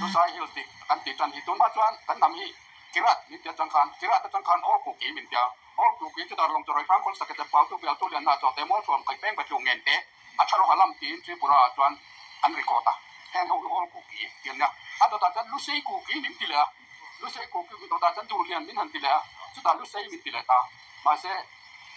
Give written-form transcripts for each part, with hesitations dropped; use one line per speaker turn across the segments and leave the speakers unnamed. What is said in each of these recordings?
Lusai Hills tih kan tih tan hi tun hma chuan kan hnam hi Kirat min tia chang khan Kirat atang khan All Kuki min tia. All Kuki chu Darlawng Chawrawi Hrang Khawl Sakete Pautu Bialtu Lianhna Chawte Mualthuam Kaipeng Betlu Ngen te a tha rawng a lam tiin Tripura ah chuan an record a. Heng ho hi All Kuki ti an nia. A dawtah chuan Lusei Kuki min ti leh a. Lusei Kuki min dawtah chuan Duhlian min han ti leh a. Chutah Lusei min ti leh ta. Mahse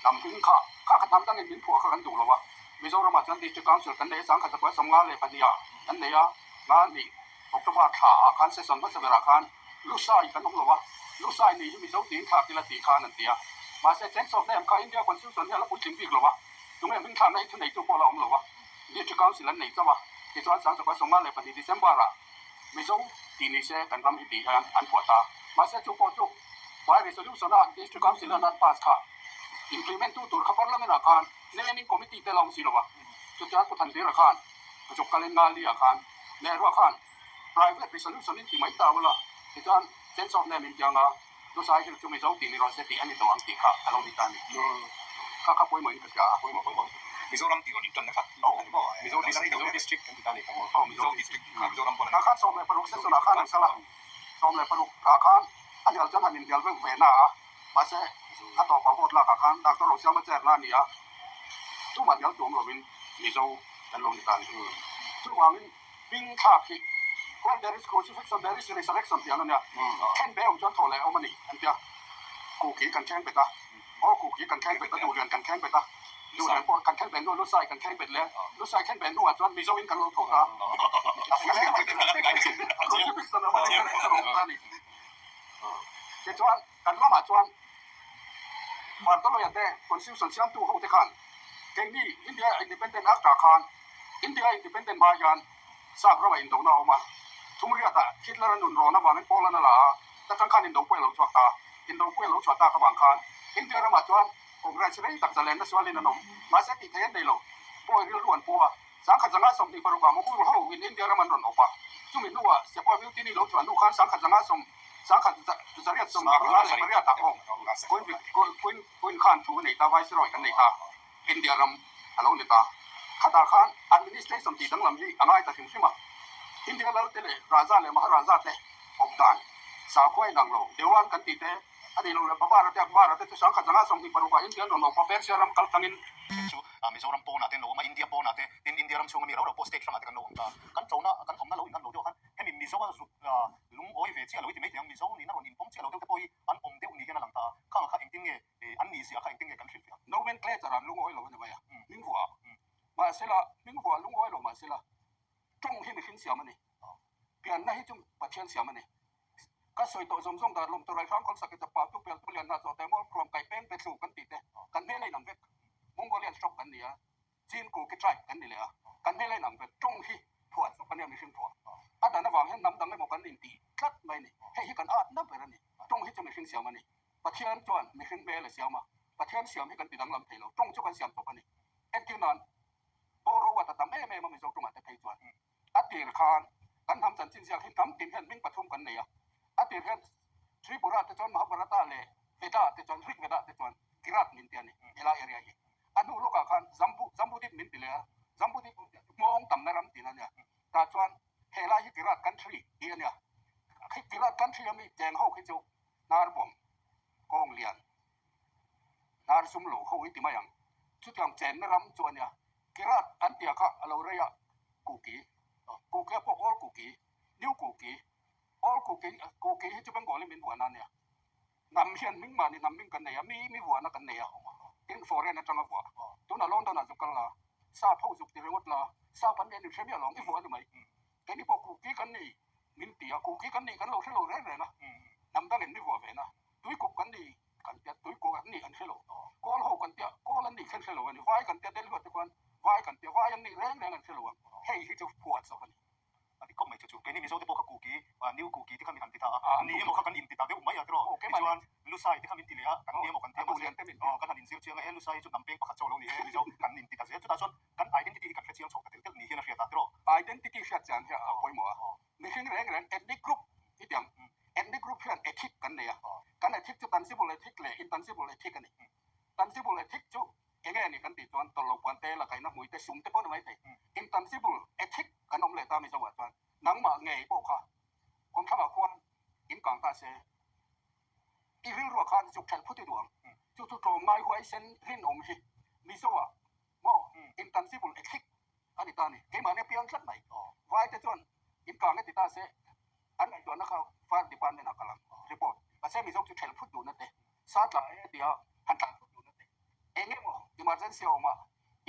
hnam hming kha kha kha hnam dangin min phuah kha kan duh lo a. Mizoramah chuan District Council kan nei a, 1952 ah kan nei a. Nga nih October thla ah khan session hmasa berah khan Lusai kan awm lo a, Lusai nih hi Mizo tiin thlak ila tih khan an ti a. Mahse cheng sawt na em kha India Constitution hi a la puitling bik lo a, tunge hming thlakna hi thuneitu pawh a la awm lo a, District Council an nei chauh a, tichuan 1952 December ah Mizo tih ni se kan ram hi tih hian an phuah ta. Mahse chu pawh chu by resolution a District Council an an pass kha implement tu tur kha Parliament ah khan Naming Committee te la awm si lo a, chutiang Pu Thanhlira khan Zuk kalin Ngali ah khan Nehru khan private resolution in ti mai ta ula, tichuan sense of name in ti anga Lusai Hill chu Mizo tih ni rawh se tih a ni tawh ang tih kha a lo ni ta a ni. Kha kha pawimawh in ka hria a.
Pawimawh pawimawh Mizoram tih rawn in tanna kha a ni maw? Mizo district Mizo district kan ti ta a ni kha maw?
Aw Mizo district kha Mizoram pawh a ni. Tah khan 16 session ah khan an kal a, 16 ah khan a hnial chuan han inhnial vek ve na a, mahse a tawpah vote lak ah khan Doctor Rosiama chair na a ni a, Tumah hnial tuam lovin Mizo kan lo ni ta a ni. Chuvangin hming thlak hi When there is crucifixion there is resurrection tih an a nia. Then be awm chuan thaw leh awm a ni an tia. Kuki kan thleng bet a, aw kuki kan thleng bet a, duhlian kan thleng bet a, duhlian pawh kan thleng bet hnu Lusai kan thleng bet leh Lusai thleng bet hnuah chuan Mizo in kan lo tho ta. Crucifixion awm a resurrection awm ta a ni. Tichuan kan ramah chuan Bartoloya te constitution siamtu ho te khan keini India Independent Act ah khan India Independent hma hian sap ramah indona a awm a, Thumriatah Hitler a nun rawn avangin Poland a la a, ta tang khan indopui a lo chhuak ta. Indopui a lo chhuah tak avang khan India ramah chuan Congress rei tak zalenna sualin an awm. Mahse tih theih an nei lo. Pawi rilru an pu a. 1926 ah Mughal ho in India ram an rawn awp a, chumi hnuah Sepoy Mutiny lo chhuah hnu khan 1910 1898 ah pawh Queen Queen khan thu a nei ta, Viceroy kan nei ta, India ram a lo ni ta. Khatah khan administration tih danglam hi a ngai ta hrim hrim a, India lal te leh Raja leh Maharaja te awp dan sakhua inang lo, Dewan kan tih te, A nih loh leh Babara te Akbara te chu 1926 ah Indian rawn awpa Persia ram kal tangin.
Then chu Mizoram pawnah te an lo awm a, India pawnah te, tin India ram chhunga mi rau rau pawh state hrangah te kan lo awm ta. Kan ṭona kan awmna lo inhan lo deuh khan hemi Mizoa zuk lungawi ve chiah lo i ti mai thei ang, Mizo nihna rawn inpawm chiah lo deuh te pawh hi an awm deuh ni hian a lang ta a, khangah kha engtin nge an nih ziah kha engtin nge kan hrilhfiah ang?
Nomenclature an lungawi lo a ni mai a, hming vuah mahsela hming vuah lungawi lo mahsela ṭawng hi mihring siam a ni, pianna hi chu Pathian siam a ni. Ka sawi tawh zawng zawng dar lawm tawh Raihrang khawl sakhi chapa tu pial tu lian hna chaw te mawl khuam kai peng pe thlu kan tih te kan hmel a inang vek. Mongolian stock kan ni a, Chin Kuki tribe kan ni leh a, kan hmel a inang vek. Tawng hi phuah chawp a nia mihring phuah. A dan avang hian hnam dang emaw kan intih tlat mai a ni. Hei hi kan at na ber a ni. Tawng hi chu mihring siam a ni. Pathian chuan mihring hmel a siam a, Pathian siam hi kan ti danglam thei lo. Tawng chu kan siam chawp a ni. Entir nan Boro a ta tam em em a Mizo tawngah te phei chuan. A tir khan kan hnam chanchin ziak hi hnam tin hian hming pathum kan nei a. A tir hian Tripura te chuan Mahabharata leh Veda te chuan Rig Veda te chuan Kirat min ti a ni helai area hi. A hnu lawkah khan Jambu Jambudip min ti leh a, Jambudip hmawng tamna ram tin a nia. Tah chuan helai hi Kirat country tih a nia. Khi Kirat country ami cheng ho khi chu Hnarbawm, Kawnglian, Hnar sum lo ho hi ti mai ang. Chutiang chenna ram chu a nia. Kirat an tia kha a lo rei a, Kuki, Kuki a pawh All Kuki, New Kuki, All Kuki, Kuki hi chu Bengali min vuahna a nia. Hnam hian hming mahni hnam hming kan nei a, mi mi vuahna kan nei a, tin foreign atanga vuah. Tunah London ah zuk kal la, sap ho zuk ti ringawt la, sap an nen in hre miah lo ang, i vuah a ni mai. Keini pawh Kuki kan ni min ti a, Kuki kan nih kan lo hre lo reng reng a, hnam dangin mi vuah ve na. Tuikuk kan ni kan tia, tuikuk an nih an hre lo. Kawl ho kan tia, kawl an nih khen hre lo a ni. Vai kan tia, Delhi te khuan vai kan tia, vai an nih reng reng an hre lo ang. Hei hi chu phuah chauh a ni.
A ti khawp mai chu chu. Keini Mizo te pawh kha Kuki, New Kuki te kha min han ti ta a, ni emaw kha kan inti ta deuh mai a tiraw? Tichuan Lusai te kha min ti leh a, kan ni emaw kan ti a mahse kan han inzir chiang a, he Lusai hi chu hnam peng pakhat chauh lo ni e, Mizo kan inti ta zel. Chutah chuan kan identity hi kan hre chiang chho ta tel tel ni hian a hriat a tiraw?
Identity hriat chian hi a pawimawh a. Mihring reng reng ethnic group i ti ang. Ethnic group hian ethic kan nei a. Kan ethic chu tangible ethic leh intangible ethic a ni. Tangible ethic chu enge a ni kan tih chuan tawlh lo puan te, lakaihna hmui te, sum te pawh ni mai thei. Intangible ethic kan awm leh ta Mizoah chuan nangmah ngei pawh kha. se i rilruah khan zuk ṭhelh phut i duh ang. Chu chu tlawmngai huaisen rinawm hi Mizo-ah maw intangible ethic a ni ta a ni. Keimahni a piang tlat mai. Vaite chuan inkang e ti ta se an ngaihtuahna kha fire department ah kal ang report. Mahse Mizo chu ṭhelh phut duhna te, sa tla e tia han tlan phut duhna te, eng emaw emergency a awm a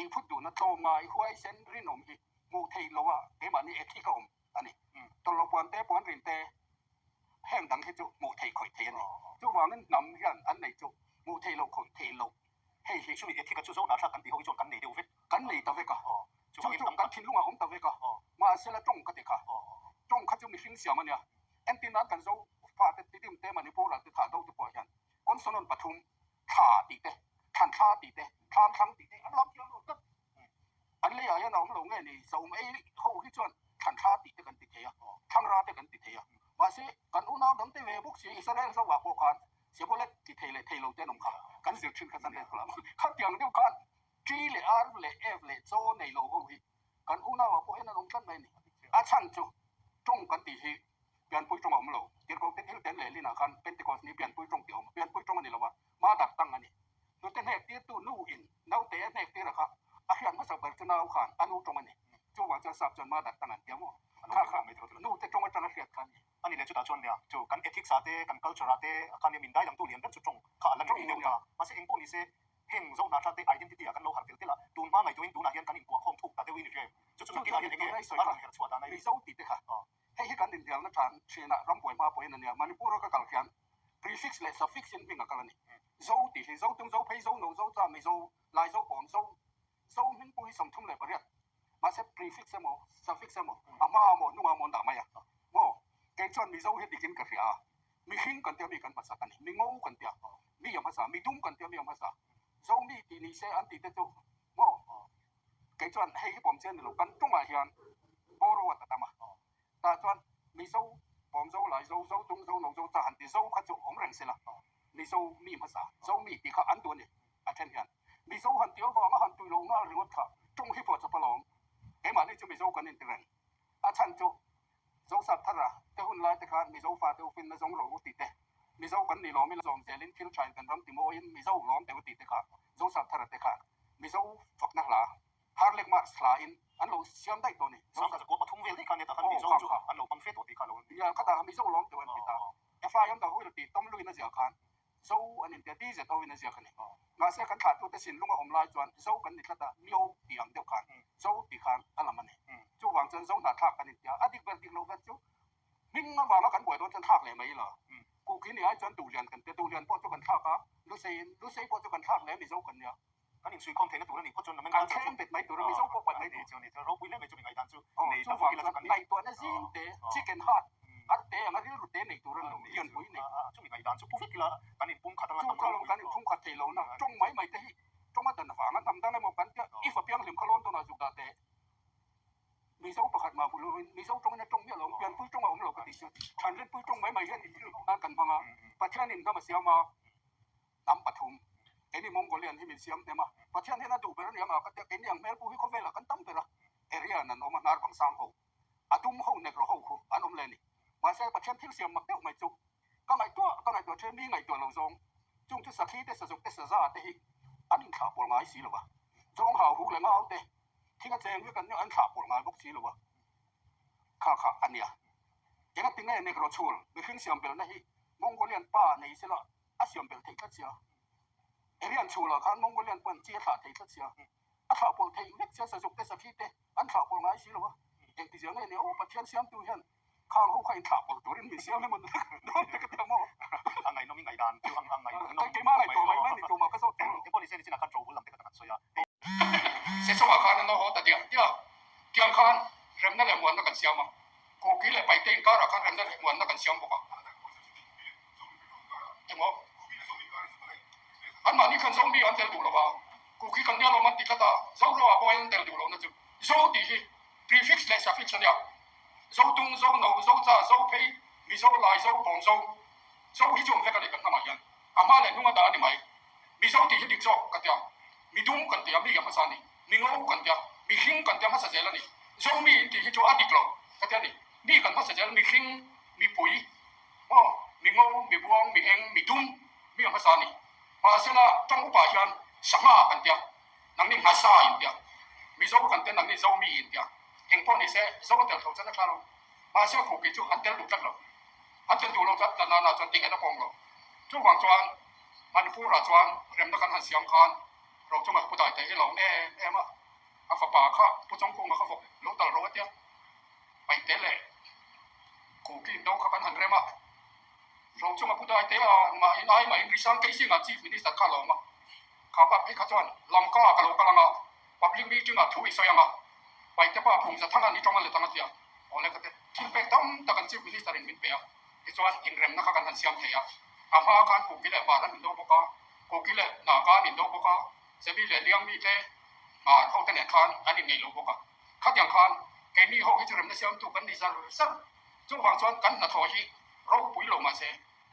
inphut duhna tlawmngai huaisen rinawm hi hmuh theih loh a keimahni ethic a awm a ni. Tawlhloh puan te, puan rin te heng dang hi chu hmuh theih khawih theih a ni. Chuvangin hnam hian an neih chu hmuh theih loh khawih theih loh hei hi.
Chumi ethic a chu zo hnathlak kan tih ho hi chuan kan nei deuh vek.
Kan nei ta vek a. Chu chu kan thinlungah awm ta vek a. Mahsela tawng ka ti kha. Tawng kha chu mihring siam a nia. Entir nan kan zo fate Tidim te Manipur ah te thah do te pawh hian consonant pathum thla tih te, thlan thla tih te, thlam thlang tih te an lam thiam lo tlat. An leiah hian a awm lo nge ni, zaum ei ho hi chuan thlan thla tih te kan ti thei a, thlangra te kan ti thei a. Mahse, kan unau dang te ve bawk si, Israel zoah pawh khan Shibboleth ti thei leh thei lo te an awm kha, kan zir thin kha Sunday school ah. Khatiang deuh khan T leh R leh F leh chaw nei lo ho hi kan unauah pawh hian an awm tlat mai a ni. A chhan chu tawng kan tih hi pianpui tawng a awm lo. Tirhkoh te thil ten leh linah khan Pentecost ni pianpui tawng tih a awm a, pianpui tawng a ni lo a, mother tongue a ni. Hnute hnek tirtu nu in naute a hnek tir a kha a hriat hmasa ber chu nau khan a nu tawng a ni. Chuvang chuan sap chuan mother tongue an ti a maw? Kha kha nu te tawng atanga hriat kha a ni.
A ni leh chutah chuan nia chu kan ethics ah te kan culture ah te khan nia min dai dangtu lian ber chu tawng kha a la ni rih deuh ta. Mahse eng pawh ni se heng zohnatla te identity ah kan lo harh tel tel a, tun hma ngaihtuahin tunah hian kan inkuah khawm thuk ta deuhin i hria em? Chu chu nakinah hian eng nge a rawn herh chhuah dan a i?
Mizo tih te kha hei hi kan inbialna than thinah rambuai hma pawhin a nia. Manipur a ka kal khian prefix leh suffix in hming a kal a ni. Zo tih hi Zo tum, Zo phei, Zo no, Zo cha, Mizo, Lai, Zo pawm, Zo, Zo hming pawh hi 38. Mahse prefix emaw suffix emaw a hma emaw hnungah emaw an dah mai a. Maw? Kei chuan Mizo hi dikin ka hria a. Mihring kan tia mi kan hmasa ka ni. Mi ngo kan tia mi a hmasa, mi dum kan tia mi a hmasa. Zo mi tih ni se an tih te chu maw? Kei chuan hei hi pawm chian ni lo. Kan tawngah hian borrow a ta tam a. Tah chuan Mizo, Bawmzo, Laizo, Zotung, Zono, Zocha han ti Zo kha chu awm reng se la, Mizo mi hmasa, Zo mi tih kha an duh a ni a then hian. Mizo han ti avanga han tui lo nghal ringawt kha tawng hi pawh chawp alawm. Keimahni chu Mizo kan inti reng. A chhan chu Zosap thara te hun lai te khan Mizo fate u finna zawng rawh u tih te, Mizo kan ni lawm ila zawm zelin thil thain kan ram ti mawiin Mizo lawm teh u tih te kha Zosap thara te khan Mizo fakna hla Harlek March thla in an lo siam daih tawh a ni.
Sangha zakua pathum vel daih kha nia tah khan Mizo chu an lo hmang fe tawh tih kha lo
ni. Nia khatah khan Mizo lawm teuh an ti ta. Ephraim dah huil tih tawm luin a ziah khan Zo an intia ti zet ho in a ziak a ni. Mahse kan thlahtute sin lung a awm lai chuan Zo kan ni tlat a, Mio tih ang deuh khan Zo tih khan a lam a ni. Chuvang chuan Zo hnahthlak kan intia a dik ber dik loh ber chu hming avanga kan buai dawn chuan thlak leh mai ila. Kuki ni ai chuan Duhlian kan tia, Duhlian pawh chu kan thlak a, Luseiin Lusei pawh chu kan thlak leh Mizo kan nia.
Kan insuikhawm theihna tur a nih phawt chuan
nomenclature chu. Kan thleng bet mai tur a, Mizo pawh pat mai tur.
Chu ni chu ropui hle mai chu mi ngaihdan chu
nei ta vak ila chu kan ngaihtuahna zing te, chicken heart, ar te anga rilru te nei tur a ni lo, lianpui nei.
Chu mi ngaihdan chu pu vek ila kan inpum khat anga
tam ropui. Chu kan inpum khat thei lo na, tawng mai mai te hi tawng a dan avanga hnam dang emaw kan tia if a pianghlim kha lawn tawnah zuk dah teh. Mizo pakhat mah hmu lovin Mizo tawngin a tawng miah lo, pianpui tawng a awm lo ka tih chu. Chhanrinpui tawng mai mai hian inthil nan kan hmang a, Pathianin hnam a siam a. Hnam pathum, Keini Mongolian hi min siam hnem a, Pathian hian a duh ber a ni ang a, ka tia, keini ang hmel pu hi khawvelah kan tam ber a, Aryan an awm a, hnar bang sang ho, a dum ho, negro ho khu an awm leh a ni. Mahse, Pathian thil siam mak deuh mai chu ka ngaihtuah ka ngaihtuah then mi ngaihtuah lo zawng, chung chu sakhi te, sazuk te, saza te hi an inthlah pawl ngai si lo va, zawng hau huk leh ngau te, thing a cheng vek an nia, an thlah pawl ngai bawk si lo va, kha kha a nia. Engatinge negro chhul mihring siam belhna hi Mongolian pa nei sela a siam belh theih tlat sia. Aryan chhulah khan Mongolian pawh an chi a thlah thei tlat sia. A thlah pawlh theih vek sia, sazuk te sakhi te an thlah pawlh ngai si lo a. Engti zia nge ni aw Pathian siamtu hian khang ho kha inthlah pawlh turin min siam emaw dawn te ka ti ang aw.
A ngaihnawm i ngaihdan chu ang ang
ngaihnawm. Keimah ngaihtuah mai mai ni tumah ka zawt tawh lo.
Engpawh ni se ni chinah khan ṭo bul lam te kha kan han sawi a.
Sesawngah khan an lo haw ta diah diah. Tiang khan remna leh muanna kan siam a. Kuki leh Paite inkarah khan remna leh muanna kan siam bawk a. Engmaw? Anmahni khan Zo mi an tel duh lo va, Kuki kan nia lawm an ti tlat a, Zo ro ah pawh hian an tel duh lohna chu Zo tih hi prefix leh suffix a nia. Zo tung, Zo no, Zo cha, Zo phei, Mizo, Lai, Zo, Bawm, Zo. Zo hi chu awm vek a ni kan hnamah hian. A hma leh hnung a dah a ni mai. Mizo tih hi dik zawk ka tia. Mi dum kan tia mi a hmasa a ni. Mi ngo kan tia, mi hring kan tia hmasa zel a ni. Zo mi in tih hi chu a dik lo ka tia ni. Mi kan hmasa zel, mi hring, mipui, maw, mi ngo. hian sangha kan tia, nangni nghasa in tia, Mizo kan tia nangni Zomi in tia, eng pawh ni se Zo a tel tho chuan a tha lo. Mahse Kuki chu an tel duh tlat lo. An tel duh lo tlat tlat nana chuan tinghena pawm lo. Chuvang chuan Manipur-ah chuan remna kan han siam khan Rochunga pu dai te hi lo awm em em a, a fapa kha Pu Chawngkunga kha vawk lo tal ro a tia, Paihte leh Kuki in do kha kan han rem a. Rochunga pu dai te a mah in ai mah in Risang Keisingah Chief Minister kha a lo awm a, kha pa phei kha chuan Lamka ka lo kal ang a, Public meeting ah thu i sawi ang a, Paihte pa phung za thang a ni tawng a let ang a tia, awle ka te thil pek tam tak an Chief Minister in min pe a, tichuan inremna kha kan han siam thei a, a hma khan Kuki leh Hmar an indo bawk a, Kuki leh Naga an indo bawk a, Zemi leh Liangmi te Hmar ho te nen khan an inngeih lo bawk a, khatiang khan keini ho hi chu remna siamtu kan ni zar zar, chuvang chuan kan hnathawh hi ropui lo mahse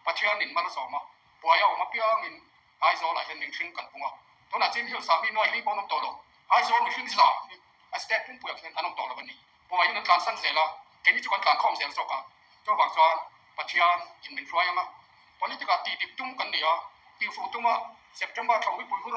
Pathianin mal a sawm a, buai a awm apiangin Aizawl ah hian mihring kan pung a, tunah Chin Hills ah mi nuai li pawh an awm tawh lo. Aizawl mihring za hi a state pumpuiah khian an awm tawh lo a ni. Buaiin an tlansan zel a, keini chu kan tlankhawm zel zawk a. Chuvang chuan Pathian in min hruai ang a, politic ah tih dik tum kan ni a, tihfuh tuma September thla uipui hun a.